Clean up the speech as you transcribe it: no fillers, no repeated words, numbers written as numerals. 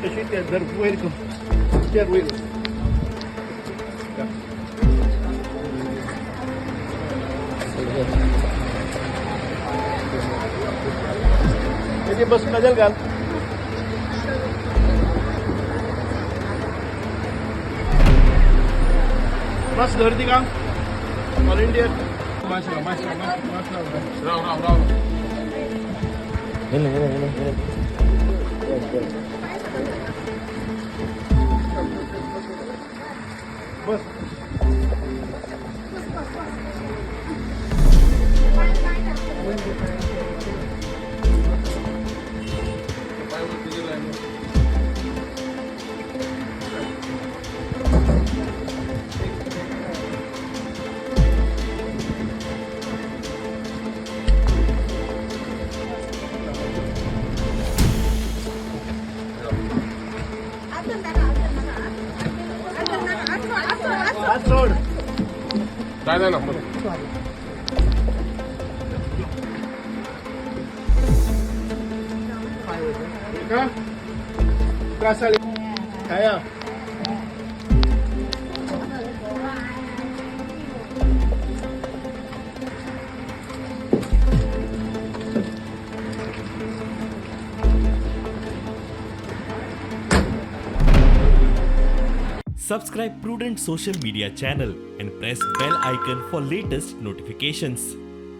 तशी ते धर वयर कर, चेर वयर. तेजी बस कदेल घाल. बस धर तिका व्हॉलंटियर. राव राव राव. बस. हात सोड. काय ना. का त्रास खाया. Subscribe Prudent Social Media channel and press bell icon for latest notifications.